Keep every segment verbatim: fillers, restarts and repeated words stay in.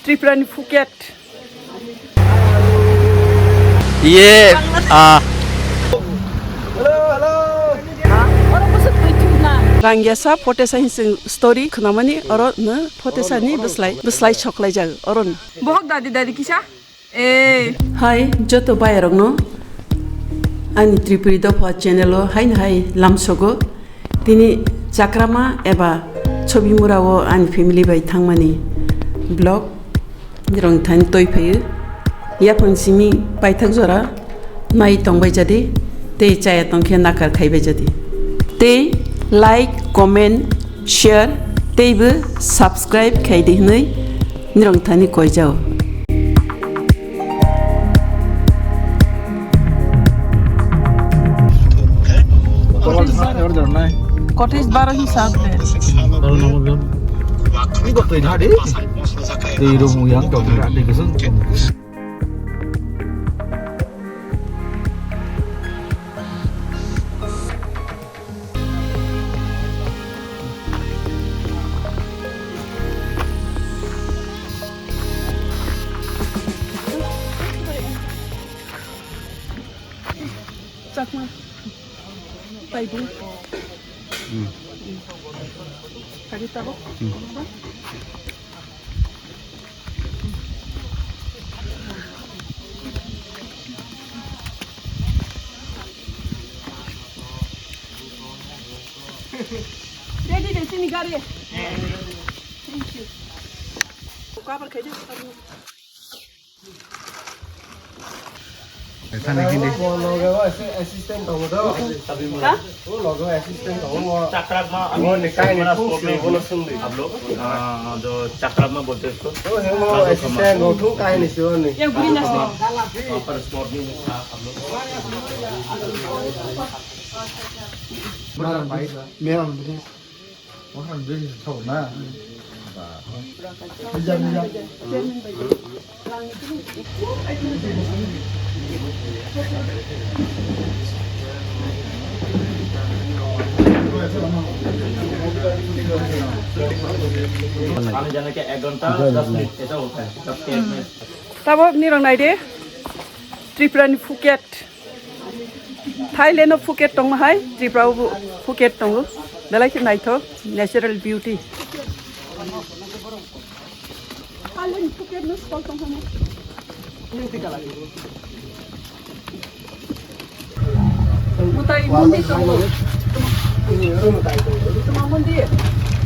Tripura ni Phuket. Ye, ah. Rangyasa photesa hinsing story khwnamani oro no photesa ni bwslai, bwslai soklaijak oro no. Bohok dadi dadi kisa? Eh. Hai, joto bayarokno ani Tripuri Dopha channel o haino hai lamsogo. Tini Chakrama eba Chobimura o ani family bai thangmani vlog nirong thani toi phaio. Yaphang simi paithak jora nai tongbai jadi tei chaya tongkhe nakar khaibai jadi. Tei like, comment, share teibo subscribe khaidi hwnwi nirong thani koijao. Kothis baro hisab de. Chakma. Taibo. Hmm. Kari tabo. Hmm. Ready de sini gari. Thank you. Cover khai de. Logo assistant tongo do. Ha? Logo assistant tongo. Chakrakma, ami Chakrakma bolte isko. Assistant no thu kai ni sio ni. Yang buri nas ni. Mera mujhe. आने जाने का एक घंटा दस मिनट ऐसा होता है, दस के एक minute. Tabok nirok nai de, Tripura ni Phuket. Thailand o Phuket tongma hai, Tripura o bo Phuket tongo. Belai khe naithok, natural beauty. Thailand Phuket no skol tong kha na. Mwtai mondir tongo. Tuma mondir.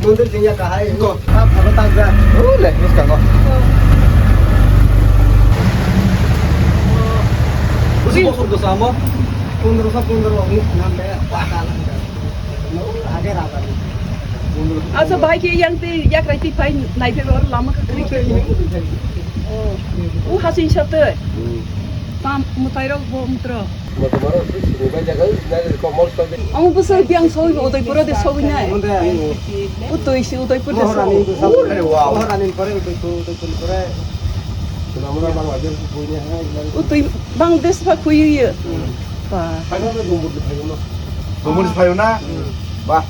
Mondir jingya kahai. Ko. Abo tangja. O le, bwskango. Busi bosor bwsa amo. Pondro sa pondro ni nam be. Age rata ni. Acha, bahai khe yang tei yakrai tei phai nai phe lama kha kri kri. O. U hasing sa tei. Tam mwtai rok bo mtro. Ang bwswk biyang sogwi bo Udaipur de sogwi nai. Utwi si Udaipur de sogwi. Maharani pore Udaipur, Udaipur pore. Utwi Bangladesh ba khuiyo. Ba. Gomor phayo na? Ba.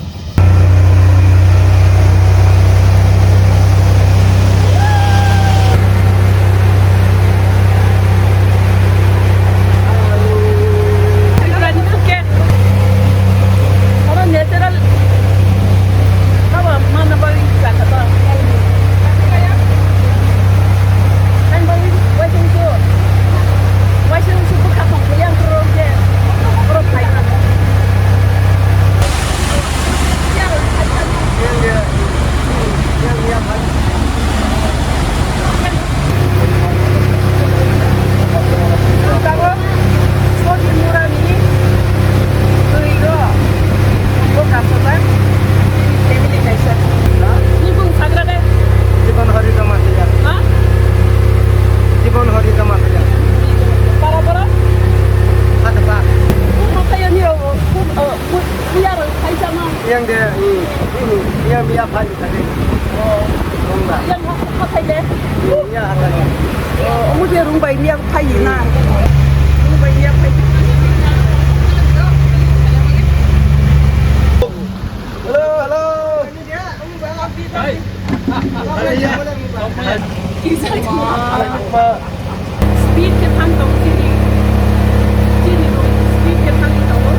Oro natural. Abo mana bari jaga to. Ang bari waising su. Waising su bwkha tong yang pro je. Pro khai. Jibon Hari Dama Thaya. Ha? Jibon Hari Dama Thaya. Para para? Ada pa. Yang de, hmm, hmm, yang dia phai tadi. Oh. Rungba. Yang apa tadi? Hmm, yang apa tadi? Oh, omo dia rungba ini yang phai na. Rungba ini yang phai. Hello, hello. Hai. Speed khe thang tongo chini, chini bo speed khe thangwi tongo.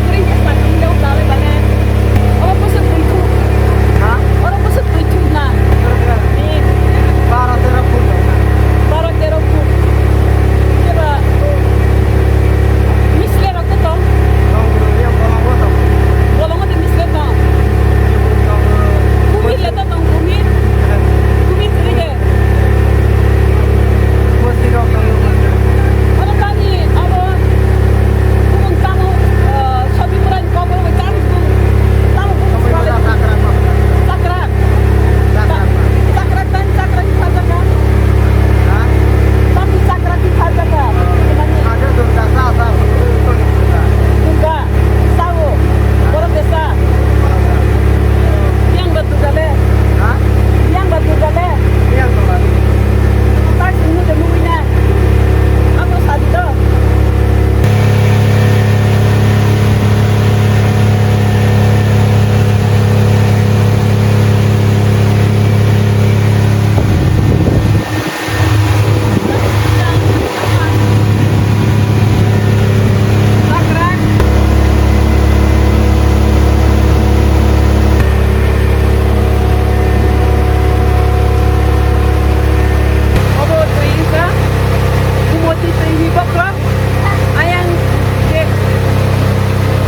Kwrwi khe sakang jao bale bale. Oro bwswk twi thuk. Ha? Oro bwswk twi thuk na. Ni. Baro tero foot. Baro tero foot. Khe ba misle rok to tong. Tong, yang bolongo tong. Bolongo de misle tong. Yang bolongo tong. Kumir le to tong, kumir. Kumir kwrwi de. Oro tani abo kubun tamo, ah, Sobimura ni kokborok bai tamo kubun, tamo kubun Sobimura chakra. Chakra. Chakra. Chakra tani chakra ni pha jaka. Ha? Tamo chakra ni pha jaka. Durga. Sao. Borok de sa. Yang ba Durga le. Ha? Yang ba Durga le. Yang ba. Tai sunu de nugui na. Abo sadi to. Obo twi wngkha Gumoti twini bokhorok. Ayang je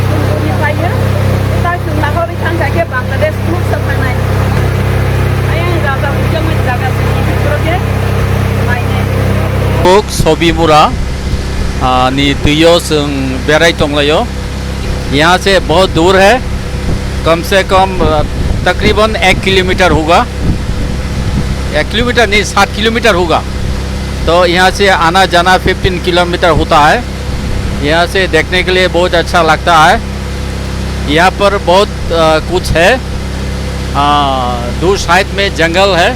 Gumoti phaio, tai chwng nahorwi thangkha khe Bangladesh. Kuk Sobimura, ah, ni twio chwng berai tonglaio. यहाँ से बहुत दूर है, कम से कम, ah, तकरीबन एक किलोमीटर होगा, एक किलोमीटर नहीं, सात किलोमीटर होगा। तो यहाँ से आना जाना फिफ्टीन किलोमीटर होता है। यहाँ से देखने के लिए बहुत अच्छा लगता है। यहाँ पर बहुत, अ, कुछ है। अ, दूर साइड में जंगल है।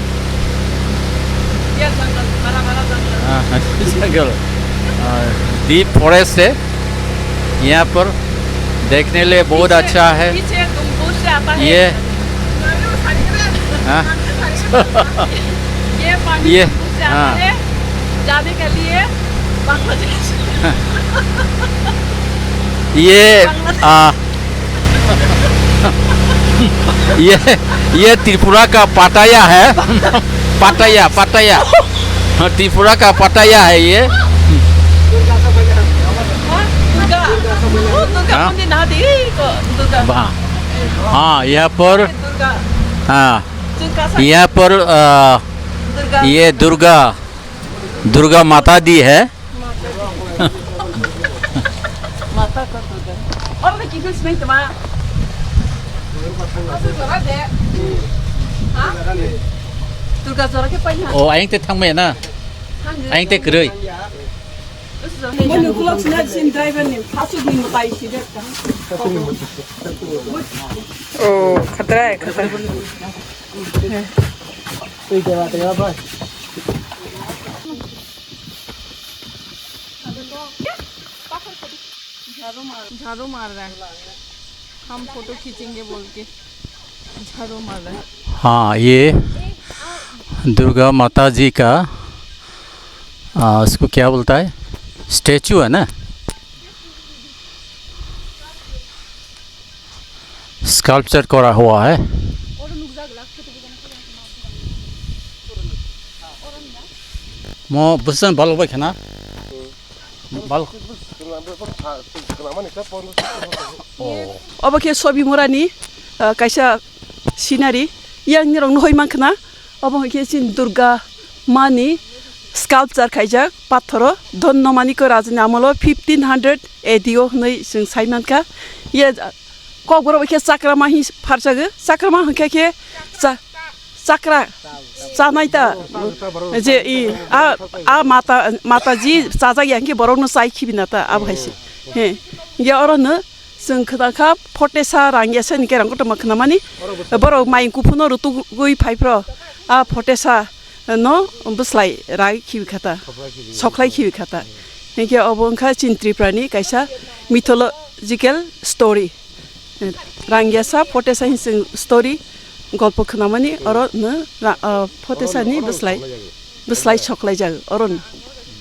क्या जंगल? बड़ा बड़ा जंगल। हाँ, जंगल। अ, डीप फॉरेस्ट है। यहाँ पर देखने लिए बहुत पीछे, अच्छा है। पीछे तुम दूर से आता है। ये। हाँ। ये पानी ये, तुम दूर से आता हाँ। है। जाने के लिए बांग्लादेश। ये, बांग्लादेश। आ, ये, ये त्रिपुरा का पाटाया है। पाटाया, पाटाया। हाँ, त्रिपुरा का पाटाया है ये। दुर्गा, दुर्गा हाँ? मंदिर ना दी को दुर्गा। हाँ, यहाँ पर, दुर्गा। हाँ, यहाँ पर, आ, दुर्गा। ये दुर्गा दुर्गा माता दी है। माता का दुर्गा। और मैं किधर से नहीं तुम्हारा? दुर्गा जोरा के पहले। Oh, ayang te thangmaya na? Ayang te kwrwi. Manu kulak sinar sin driver ni, pasuk ni mutai sinar kan. Oh, khatra hai, khatra. झाड़ू मार, झाड़ू मार रहा है। हम फोटो खींचेंगे बोल के झाड़ू मार रहा है। हाँ, ये दुर्गा माता जी का, आ, उसको क्या बोलता है? स्टैचू है ना? स्कल्पचर करा हुआ है। Mo bwswk balo bai khana. Bal. Oh. Obo khe Sobimura ni, ah, kaisa scenery. Yang nirok nuhoi mankha na. Obo hwnkhe chini Durga mani sculpture khaijak pathoro. Dhon Nomani ko rajani amolo fifteen hundred A D o hwnwi chwng sai mankha. Ye, ah, kokborok bai khe chakrama hi pharchago. Chakrama hwnkhe khe cha-, chakra chanai ta. Je i, a, a mata, mataji chajak ya hwnkhe borokno chai khibi na ta, abo hai se. He. Hwnkhe oro no chwng khna kha photesa rangyasa ni kerang kotorma khna mani. Borok mai kuphuno rutugwi phai phro. A photesa no bwslai rai khibi kha ta. Sokhlai khibi kha ta. Hwnkhe obo wngkha chini Tripura ni kaisa mythological story. Rangyasa photesa hinsing story. golpo khwnamani oro no ra-, ah, photesani bwslai, bwslai soklaijak oro no.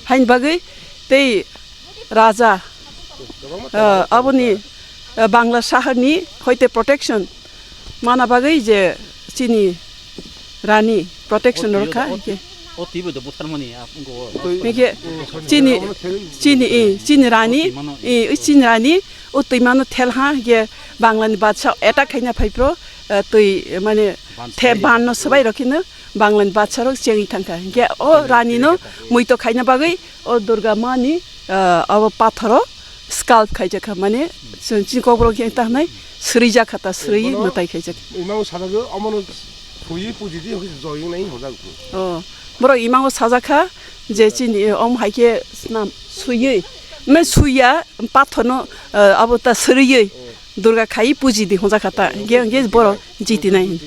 Haini bagwi tei raja, ah, aboni, ah, Bangla saharni hoite protection mana bagwi je chini rani protection rokha hwnkhe. O twi bai do butharmani, ah, wngkha o. Hwnkhe chini, chini, eh, chini rani, eh, chini rani o twimano thelha hwnkhe Banglani badsa attack khaina phaiphro, eh, twi mane the banno swbai rok hino Banglani badsa rok chengwi thangkha. Hwnkhe o rani no muito khaina bagwi o Durga mani, ah, abo pathoro sculpt khaijakha, mane chini kokborok khe ta hwnai srijakha ta, sri mwtai khaijakha. Imang sajagwi omono swiwi puji di, hwnkhe joyeng nai hwnjak. Oh, borok imango sajakha je chini om hai khe snam swiwi, mane swiya pathorno, ah, abo ta sriwi Durga khai puji di hwnjakha ta, hwnkhe, hwnkhe borok jitinai.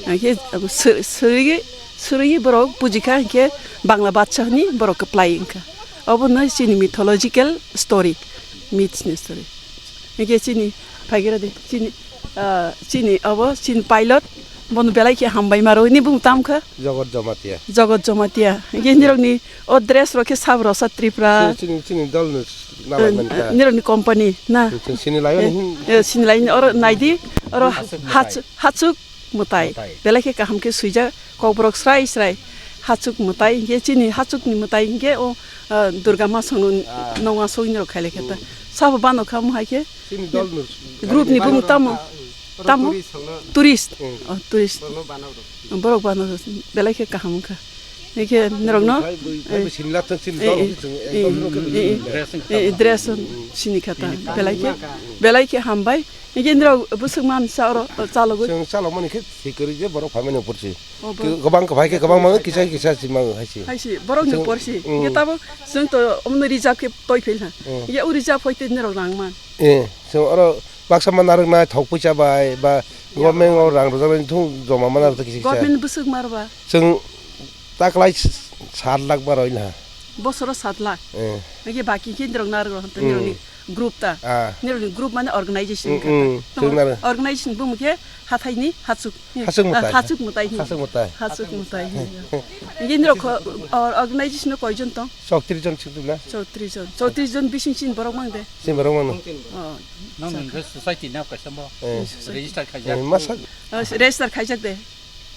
Hwnkhe abo sw-, swiwi, swiwi borok pujikha, hwnkhe Bangla badsa hwnwi borok kwplai wngkha. Obo no chini mythological story, myths ni story. Hwnkhe chini phaigra de, chini, ah, chini obo chini pilot, bono belai khe hambai maro hwnwi bung tam kha. Jogot Jamatia. Jogot Jamatia. Hwnkhe nirokni o dress rok khe Sabrosa Tripura. Chini, chini, chini dol no nalai mankha. Nirokni company na. Chwng sini lai mani hin. Eh, sini lai oro naidi, oro hachuk, hachuk mwtai. Mwtai. Belai khe kaham khe swijak, kokborok srai srai. Hachuk mwtai, hwnkhe chini hachukni mwtai, hwnkhe o, ah, Durga masongno nongma songni rok khailai khe ta. Sabo bano kha mo hai khe. Chini dol no. Group ni bumung tamo? Tamo? Tourist hwnno. Tourist. Hmm. Oh, tourist. Borok bano rok. Borok bano belai khe kaham wngkha. Hwnkhe norokno, eh, sinla thang chini eh, dol eh, chwng eh, ekdom no khe eh, eh, dress wngkha. Eh, dress sini kha ta. Belai khe, belai khe hambai. Hwnkhe norok bwswk mansa oro, oh, chalogwi. Chwng chalokmani khe thik kwrwi je borok phaimani porsi. Oh, borok. Kwbang kwphai khe kwbang mango, kisa kisa si mango hai si. Hai si, borokni porsi. Chwng, mm. Hwnkhe tabuk chwng to omno reserve khe toi phil ha. Mm. Hwnkhe o reserve hoite norok rang man. Eh, chwng oro baksa ma narwknai thok puisa bai ba government o rang rwjaknai thung joma ma narwk kisa kisa. Government bwswk ma rwba? Chwng taklai sat lakh ma rwina. Bosoro sat lakh? Eh. Hwnkhe baki khe norok narwk rw hwn tong norokni group ta? Ah. Norokni group mane organization wngkha ta. Mm, mm. Tamo chwng narwk. Organization bumung khe hathaini hachuk. Hachuk mwtai. Ah, hachuk mwtai hin. Hachuk mwtai. Hachuk mwtai hin. Hwnkhe norok kho-, or-, organization o koijon tong? Chowtris jon chwng tongna. Chowtris jon. Chowtris jon bising chini borok mang de? Chini borok mangno. Oh. Nang nang khe society na kaisa mo. Eh. Register khaijak. Eh, masa. Oh, register khaijak de.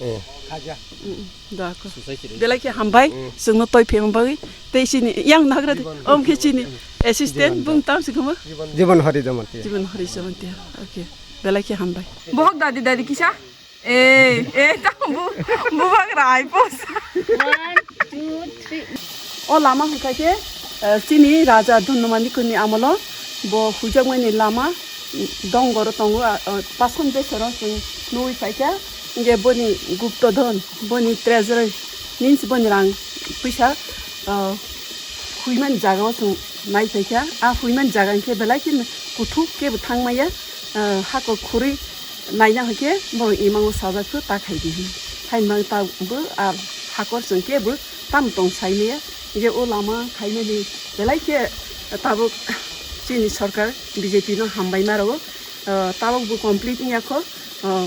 Eh. Mm, mm, da ko. Society register. Belai khe hambai, mm, chwngno toi phema bagwi. Tei chini yang nagra de. Om khe chini assistant bung tam si khama. Jibon Hari Jamatia. Jibon Hari Jamatia. Okay. Belai khe hambai. Bohok dadi dadi kisa? Eh, eh, ta bu, bubak rai pos. One, two, three. O lama hwnkha khe, eh, chini raja Dhanumanikonni amolo bo hujakmani lama, mm, dongoro tongo, ah, ah, pason besero chwng nugwi phaikha. Hwnkhe boni Guptodhon, boni treasury means boni rang puisa, ah, huimani jagao chwng nai phaikha. A huimani jaga hwnkhe belai kheno kuthuk kebo thangmaya, ah, hakor khurui naina hwnkhe borok imango sajak khe ta khai di hin. Haini bagwi ta bo a hakor chwng kebo tamo tong sai maya. Hwnkhe o lama khaimani belai khe tabuk chini sorkar B J P no hambai ma rwo. Ah, tabuk bo complete wngya kho, ah,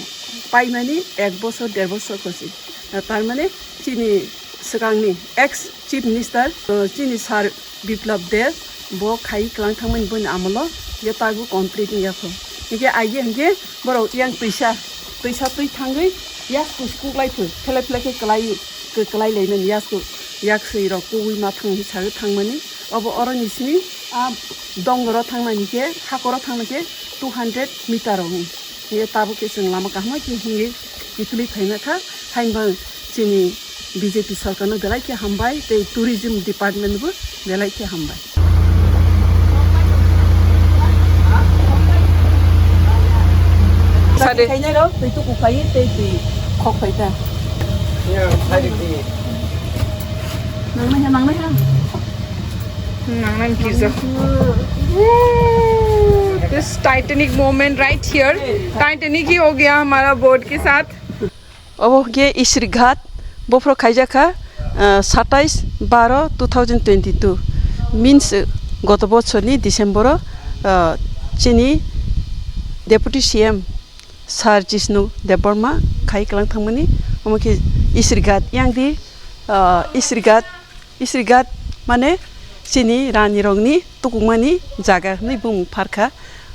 paimani ek bosor, der bosor kho se. Ah, tar mane chini swkangni ex Chief Minister, uh, chini Sir Biplab Deb, bo khai kwlang thangmani boni amolo, hwnkhe tabuk complete wngya kho. Hwnkhe aige hwnkhe borok yang twisa, twisa twi thangwi yasku kuklai phu, phele phele khe kwlai, kwklai laimani yasku, yak swi rok kuwi ma thang hi sagwi thangmani. Obo oroni simi a dongoro thangmani khe, hakoro thangmani khe two hundred meter rok. Hwnkhe tabuk khe chwng lama kaham khe himwi kiphilwi phaima kha, hainba chini B J P sorkarno belai khe hambai tei tourism department bo belai khe hambai. Sade. Khainai rok twi tuku khai tei twi khok khai ta. Nangnai ha, nangnai ha. Nangnai kisa. Woo! This Titanic moment right here. Titanic hi ho gaya hamara boat ke saath. Obo hwnkhe Isri Ghat, bophro khaijak kha, ah, satais baro two thousand twenty-two. Means, eh, goto bochorni December-o, ah, chini Deputy C M Sir Jishnu Debbarma Hai kwlang thangmani, omo khe Isirghat yang di, ah, Isirghat, Isirghat mane chini rani rokni tukukmani jaga hwnwi bumung pharkha.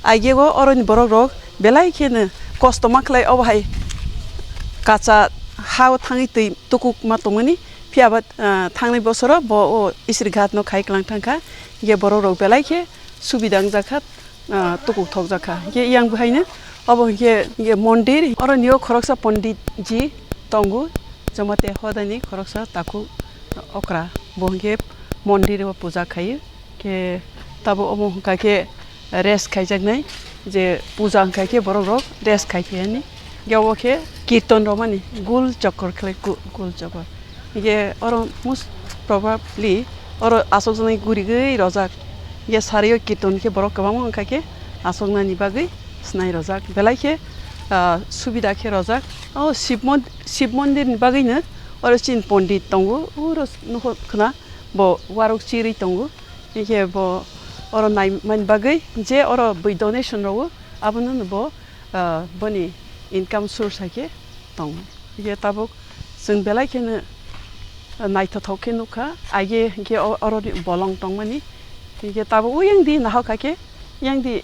Aigego oroni borok rok belai kheno kosto ma khlai, obo hai kacha ha o thangwi twi tukuk ma tongmani. Phiya ba, ah, thangnai bosoro bo o Isirghat no khai kwlang thangkha. Hinkhe borok rok belai khe subida wngjakha, ah, tukuk thokjakha. Hinkhe yang bwhaino obo hinkhe, hinkhe mondir, oro nio khoroksa pondit ji tongo, Jamatia hodani khoroksa takhuk okra, bo hinkhe mondir o puja khaio. Khe tabuk omo hwnkha khe rest khaijaknai, je puja hwnkha khe borok rok rest khai phiyani. Khe obo khe kirton romani gul chokor khlai, gu-, gul chokor. Hinkhe oro most probably oro asokjaknai gurigwi rojak. Hinkhe sario kirton khe borok kwbangma wngkha khe asoknani bagwi swnai rojak. Belai khe, ah, subida khe rojak. O Shiv mon-, Shiv mondir ni bagwino oro chini pondit tongo. Uro nukho khna bo warok chirwi tongo. Hinkhe bo oro naimani bagwi je oro bui donation rwo, abono bo, ah, boni income source hai khe tongo. Hinkhe tabuk chwng belai kheno, ah, naithothok khe nukha, aige hinkhe o-, oroni bolong tongmani. Hinkhe tabuk o yang di nahok kha khe, yang di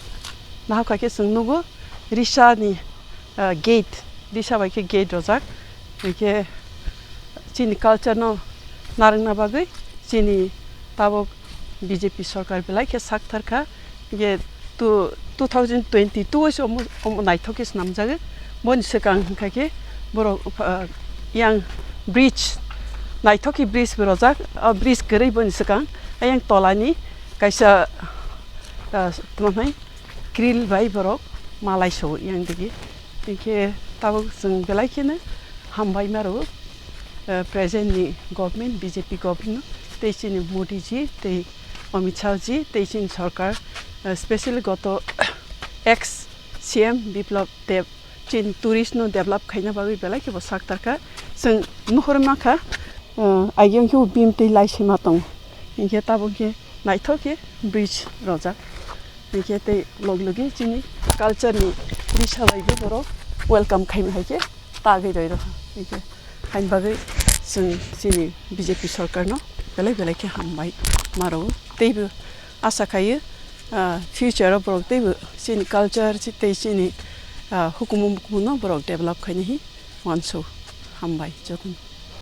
nahok kha khe chwng nugo risa ni, ah, gate, risa bai khe gate rojak. Hinkhe chini culture no narwkna bagwi chini tabuk B J P sorkar belai khe sak thar kha. Hinkhe tu-, two thousand twenty-two o se omo, omo naithok khe swnamjagwi. Boni swkang hwnkha khe borok, ah, yang bridge, naithok khe bridge bo rojak. O bridge kwrwi boni swkang ayang tolani kaisa, ah, tamo hwnai grill bai borok malai so yang digi. Hinkhe tabuk chwng belai kheno hambai ma rwo, eh, present ni government, B J P government no, tei chini Modi ji, tei Amit Shah ji, tei chini sorkar, eh, specially goto ex C M Biplab Deb chini tourist no develop khaina bagwi belai khe bo sak thar kha. Chwng nuhur ma kha, eh, aigeng khe bo bim twi lai se ma tongo. Hinkhe tabuk khe naithok khe bridge rojak. Hinkhe tei log logi chini culture ni risa bai bo borok welcome khaima hai khe tagwi roi rokha. Hinkhe hain bagwi chwng chini B J P sorkar no belai belai khe hambai ma rwo. Teibo asa khaio, ah, future o borok teibo chini culture chi-, tei chini, ah, hukumu mukumu no borok develop khaina hi wansu. Hambai jotono.